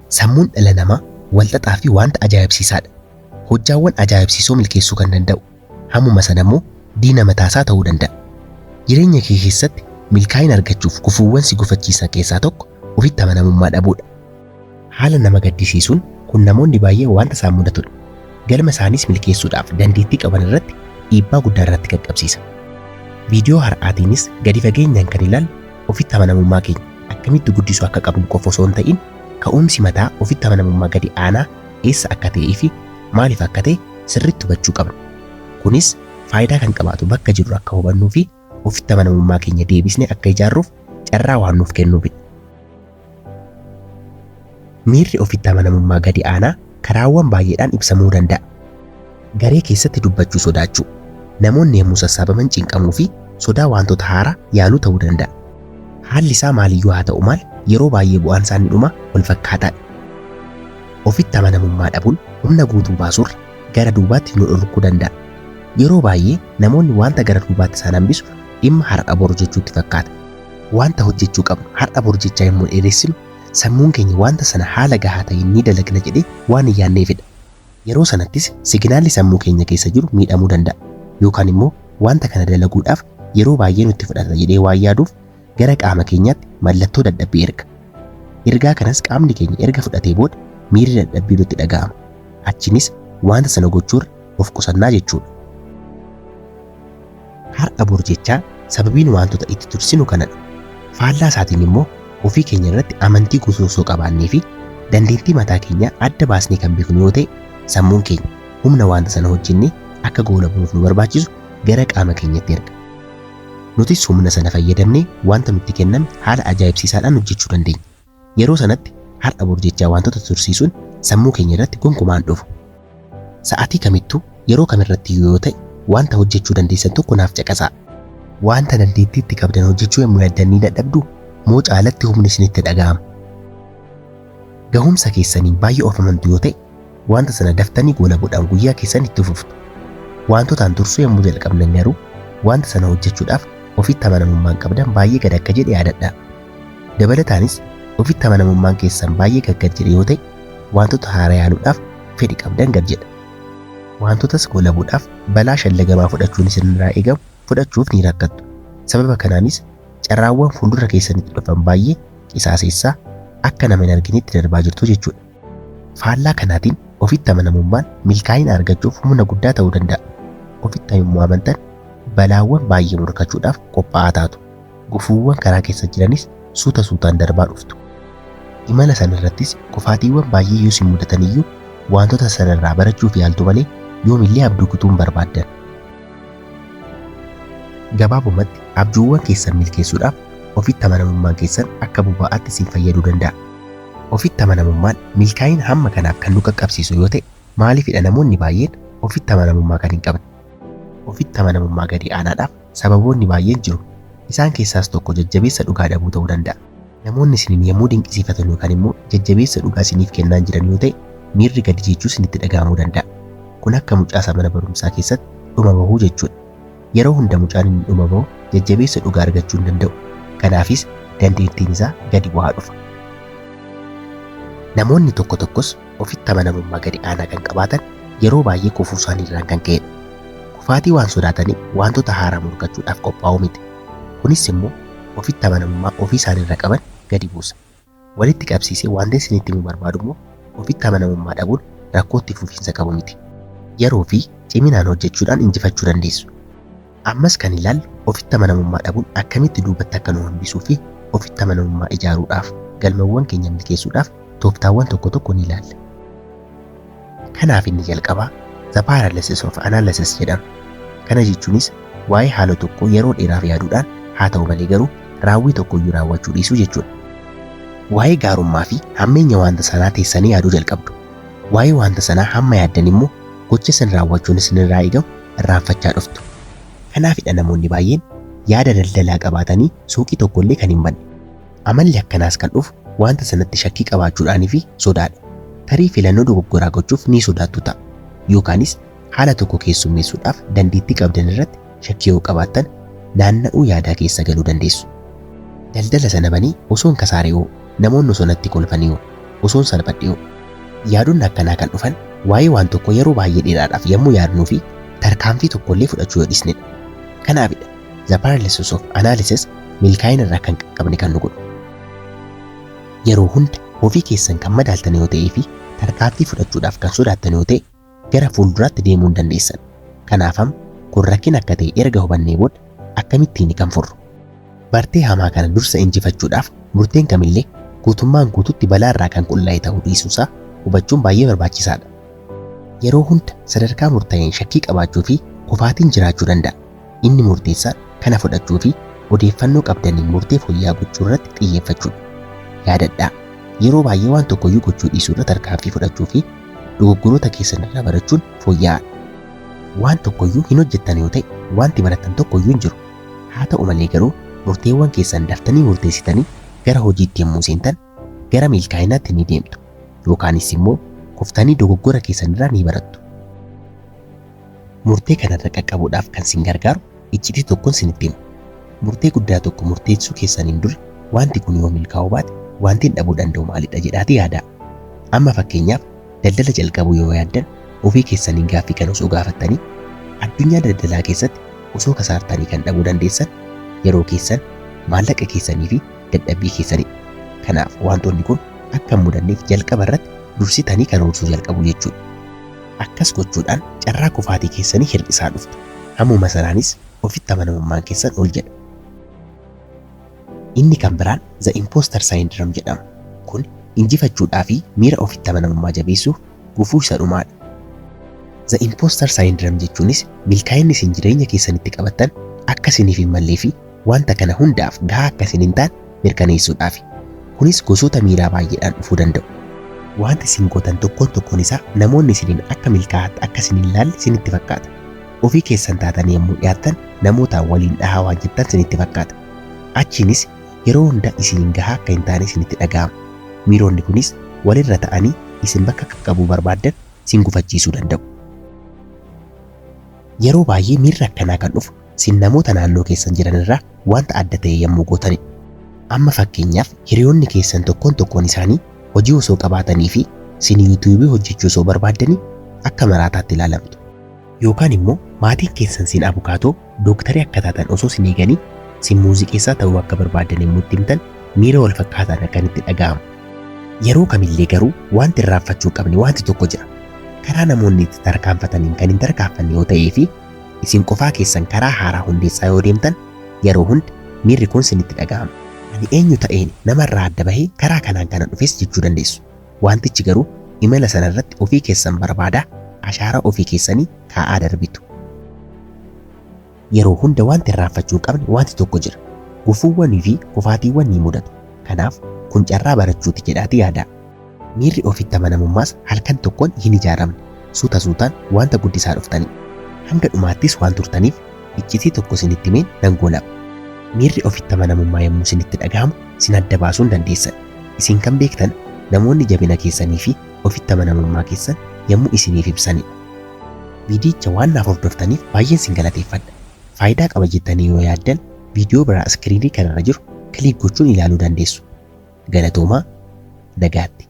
Sammuun dhala namaa walxaxaa fi wanta ajaa'ibsiisaadha. Hojjaawwan ajaa'ibsiisoo milkeessuu kan danda'u, hammuma sana immoo diina mataasaa ta'uu danda'a. Jireenya kee keessatti milkaa'ina argachuuf gufuuwwan si gufachiisan keessaa tokko ofitti amanamummaa dhabuudha. Haala nama gaddisiisuun kun namoonni baay'een wanta isaan mudatudha. Galma isaaniis milkeessuudhaaf dandeettii qaban irratti dhiibbaa guddaa irratti qaqqabsiisa. Viidiyoo har'aatiinis gadi fageenyaan kan ilaallu ofitti amanamummaa keenya akkamitti guddisuu akka qabnu qofa osoo hin ta'in ka'umsi mataa ofitti amanamummaa gadi aanaa eessa akka ta'ee fi maaliif akka ta'e sirriitti hubachuu qabna. Kunis faayidaa kan qabaatu bakka jirru akka hubannuu fi ofitti amanamummaa keenya deebisnee akka ijaarruuf carraa waan nuuf kennuufidha. Miirri ofitti amanamummaa gadi aanaa karaawwan baay'eedhaan ibsamuu danda'a. Garee keessatti dubbachuu sodaachuu, namoonni yommuu sassaabaman cinqamuu fi sodaa wantoota haaraa yaaluu ta'uu danda'a. Haalli isaa maaliyyuu haa ta'u maal yeroo baay'ee bu'aan isaa inni dhumaa wal fakkaataadha. Ofitti amanamummaa dhabuun humna guutuu baasuurra gara duubaatti nu dhorkuu danda'a. Yeroo baay'ee namoonni wanta gara duubaatti isaan hambisu dhimma har'a boru jechuutti fakkaata. Wanta hojjechuu qabnu har'a boru jechaa yommuu dheeressinu sammuun keenya wanta sana haala gahaa ta'een ni dalagna jedhee waan hin yaadneefidha. Yeroo sanattis siginaalli sammuu keenya keessa jiru miidhamuu danda'a. Yookaan immoo wanta kana dalaguudhaaf yeroo baay'ee nutti fudhata jedhee waan yaaduuf gara qaama keenyaatti mallattoo dadhabbii erga. Ergaa kanas qaamni keenya erga fudhatee booda miirri dadhabbii nutti dhaga'ama. Achinis wanta sana gochuurra of qusannaa jechuudha. Har'a bor jechaa sababiin wantoota itti tursinu kanadha. Faallaa isaatiin immoo ofii keenya irratti amantii guutuu osoo qabaannee fi dandeettii mataa keenyaa adda baasnee kan beeknu yoo ta'e sammuun keenya humna wanta sana hojjennee akka goolabuuf nu barbaachisu gara qaama keenyatti erga. Nutis humna sana fayyadamnee wanta nutti kenname haala ajaa'ibsiisaadhaan hojjechuu dandeenya. Yeroo sanatti har'a bor jechaa wantoota tursiisuun sammuu keenya irratti gonkumaa hin dhufu. Sa'aatii kamittuu yeroo kamirratti yoo ta'e wanta hojjechuu dandeessan tokko naaf caqasaa. Wanta dandeettii itti qabdan hojjechuu yommuu yaaddan ni dadhabduu? Moo caalatti humni isinitti dhaga'ama? Gahumsa keessaniin baay'ee of amantu yoo ta'e wanta sana daftanii goolabuudhaan guyyaa keessan itti fuftu. Wantootaan tursuu yommuu jalqabdan garuu wanta sana hojjechuudhaaf ofitti amanamummaan qabdan baay'ee gad akka jedhe yaadadhaa. Dabalataanis ofitti amanamummaan keessan baay'ee gaggad jedhe yoo ta'e wantoota haaraa yaaluudhaaf fedhi qabdan gad jedha. Wantotas goolabuudhaaf balaa shallagamaa fudhachuun isinirraa eegamu fudhachuuf ni rakkattu. Sababa kanaanis carraawwan fuuldura keessanitti dhufan baay'ee qisaaseessaa akka nama hin arginetti darbaa jirtu jechuudha. Faallaa kanaatiin ofitti amanamummaan milkaa'ina argachuuf humna guddaa ta'uu danda'a. Ofitti yommuu amantan balaawwan baay'ee morkachuudhaaf qophaa'aa taatu. Gufuuwwan karaa keessa jiranis suuta suutaan darbaa dhuftu. Imala sanarrattis kufaatiiwwan baay'ee yoo isin mudatan iyyuu wantoota sanarraa barachuuf yaaltu malee yoomillee abdii kutuu hin barbaaddan. Gabaabumatti abjuuwwan keessan milkeessuudhaaf ofitti amanamummaan keessan akka boba'aatti isin fayyaduu danda'a. Ofitti amanamummaan milkaa'ina hamma kanaaf kan nu qaqqabsiisu yoo ta'e maaliifidha namoonni baay'een ofitti amanamummaa kan hin qabne? Ofitti amanamummaa gadi aanaadhaaf sababoonni baay'een jiru. Isaan keessaas tokko jajjabeessa dhugaa dhabuu ta'uu danda'a. Namoonni isiniin yommuu dinqisiifatan yookaan immoo jajjabeessa dhugaa isiniif kennaa jiran yoo ta'e miirri gadi jechuu isinitti dhaga'amuu danda'a. Kun akka mucaa isa mana barumsaa keessatti dhuma bahuu jechuudha. Yeroo hunda mucaan inni dhuma bahu jajjabeessa dhugaa argachuu hin danda'u. Kanaafis dandeettiin isaa gadi bu'aa dhufa. Namoonni tokko tokkos ofitti amanamummaa gadi aanaa kan qabaatan yeroo baay'ee kufuu isaanii irraan kan ka'edha. Kufaatii waan sodaataniif wantoota haaraa morkachuudhaaf qophaa'uu miti. Kunis immoo ofitti amanamummaa ofii isaaniirra qaban gadi buusa. Walitti qabsiisee wanti isinitti himuu barbaadu immoo ofitti amanamummaa dhabuun rakkoo itti fufiinsa qabu miti. Yeroo fi ciminaan hojjechuudhaan injifachuu dandeessu. Ammas kan ilaallu ofitti amanamummaa dhabuun akkamitti duubatti akka nu hambisuu fi ofitti amanamummaa ijaaruudhaaf galmawwan keenya milkeessuudhaaf tooftaawwan tokko tokko ni ilaalla. Kanaaf inni jalqabaa The Paralysis of Analysis jedhama. Kana jechuunis waa'ee haala tokkoo yeroo dheeraaf yaaduudhaan haa ta'u malee garuu raawwii tokkoyyuu raawwachuu dhiisuu jechuudha. Waa'ee gaarummaa fi hammeenya wanta sanaa teessanii yaaduu jalqabdu. Waa'ee wanta sanaa hamma yaaddan immoo gocha isin raawwachuun isinirraa eegamu irraanfachaa dhuftu. Kanaafidha namoonni baay'een yaada daldalaa qabaatanii suuqii tokkollee kan hin banne. Amalli akkanaas kan dhufu wanta sanatti shakkii qabaachuudhaanii fi sodaadha. Tarii filannoo dogoggoraa gochuuf ni sodaattu ta'a. Yookaanis haala tokko keessummeessuudhaaf dandeettii qabdan irratti shakkii yoo qabaattan naanna'uu yaadaa keessa galuu dandeessu. Daldala sana banii osoo hin kasaaree hoo? Namoonni osoo natti kolfanii hoo? Osoon salphadhee. Yaadonni akkanaa kan dhufan waa'ee waan tokko yeroo baay'ee dheeraadhaaf yommuu yaadnuu fi tarkaanfii tokkollee fudhachuu yoo dhiisnedha. Kanaafidha the paralysis of analysis milkaa'ina irraa kan qaqqabne kan nu godhu. Yeroo hunda ofii keessan kan madaaltan yoo ta'ee fi tarkaanfii fudhachuudhaaf kan sodaattan yoo ta'e, gara fuulduraatti deemuu hin dandeessan. Kanaafam kun rakkina akka ta'e erga hubannee booda akkamittiin kan furru? Bartee hamaa kana dursa injifachuudhaaf murteen kamillee guutummaan guututti balaa irraa kan qullaa'e ta'uu dhiisuusaa hubachuun baay'ee barbaachisaadha. Yeroo hunda sadarkaa murtaa'een shakkii qabaachuu fi kufaatiin jiraachuu danda'a. Inni murteessaan kana fudhachuu fi odeeffannoo qabdaniin murtee fooyya'aa gochuu irratti xiyyeeffachuudha. Yaadadhaa, yeroo baay'ee waan tokkoyyuu gochuu dhiisuu irra tarkaanfii fudhachuu fi dogoggoroota keessan irraa barachuun fooyya'aadha. Waan tokkoyyuu hin hojjettan yoo ta'e, wanti barattan tokkoyyuu hin jiru. Haa ta'u malee garuu murteewwan keessan daftanii murteessitanii gara hojiitti yommuu seentan gara milkaa'inaatti ni deemtu. Yookaanis immoo kuftanii dogoggora keessan irraa ni barattu. Murtee kanarra qaqqabuudhaaf kan sin gargaaru iccitii tokkoon sinitti hima. Murtee guddaa tokko murteessuu keessaniin dura wanti kun yoo milkaa'uu baate wanti hin dhabuu danda'u maalidha jedhaatii yaadaa. Amma fakkeenyaaf daldala jalqabuu yoo yaaddan, ofii keessaniin gaaffii kan osoo gaafattanii, addunyaa daldalaa keessatti osoo kasaartanii kan dhabuu dandeessan yeroo keessan, maallaqa keessanii fi dadhabbii keessanidha. Kanaaf wantoonni kun akka hin mudanneef jalqaba irratti dursitanii karoorsuu jalqabu jechuudha. Akkas gochuudhaan carraa kufaatii keessanii hir'isaa dhuftu. Hammuma sanaanis ofitti amanamummaan keessan ol jedha. Inni kan biraan The Imposter Syndrome jedhama. Kun injifachuudhaa fi miira ofitti amanamummaa jabeessuuf gufuu isa dhumaadha. The Imposter Syndrome jechuunis milkaa'inni isin jireenya keessanitti qabattan akka isiniif hin mallee fi wanta kana hundaaf gahaa akka isin hin taane mirkaneessuudhaafi. Kunis gosoota miiraa baay'eedhaan dhufuu danda'u. Wanti isin gootan tokkoon tokkoon isaa namoonni isiniin akka milkaa'aatti akka isin hin laalle isinitti fakkaata. Ofii keessan taatanii yommuu dhiyaattan namootaan waliin dhahaa waan jettan isinitti fakkaata. Achiinis yeroo hunda isiniin gahaa akka hin taane isinitti dhaga'ama. Miironni kunis walirra ta'anii isin bakka qaqqabuu barbaaddan isin gufachiisuu danda'u. Yeroo baay'ee miirri akkanaa kan dhufu sin namoota naannoo keessan jiran irraa wanta adda ta'e yommuu gootanidha. Amma fakkeenyaaf hiriyoonni keessan tokkoon tokkoon isaanii hojii osoo qabaatanii fi sin yuutuubii hojjechuu osoo barbaaddanii akka maraataatti ilaalamtu. Yookaan immoo maatiin keessan sin abukaatoo, dooktarii akka taatan osoo sin eeganii, sin muuziqeessaa ta'uu akka barbaaddan yommuu itti himtan miira wal fakkaataan akkanitti dhaga'ama. Yeroo kamillee garuu wanti irraanfachuu qabne wanti tokko jira. Karaa namoonni itti tarkaanfataniin kan hin tarkaanfanne yoo ta'ee fi isin qofaa keessan karaa haaraa hundeessaa yoo deemtan, yeroo hunda miirri kun sinitti dhaga'ama. Ani eenyu ta'een namarraa adda bahee karaa kanaan kana dhufes jechuu dandeessu. Wantichi garuu imala sanarratti ofii keessan barbaadaa ashaaraa ofii keessanii kaa'aa darbitu. Yeroo hunda wanti irraanfachuu qabne wanti tokko jira. Gufuuwwanii fi kufaatiiwwan ni mudatu. Kanaaf kun carraa barachuuti jedhaatii yaadaa. Miirri ofitti amanamummaas halkan tokkoon hin ijaaramne. Suuta suutaan wanta guddisaa dhuftanii. Hanga dhumaattis waan turtaniif iccitii tokko isinitti himeen nan goolaba. Miirri ofitti amanamummaa yommuu isinitti dhaga'amu sin adda baasuu hin dandeessan. Isin kan beektan namoonni jabina keessanii fi ofitti amanamummaa keessan yommuu isiniif ibsanidha. Viidiyicha waan naaf hordoftaniif baay'een sin galateeffadha. Faayidaa qaba jettanii yoo yaaddan viidiyoo biraa iskiriinii kanarra jiru click gochuun ilaaluu dandeessu. Galatoomaa, nagaatti.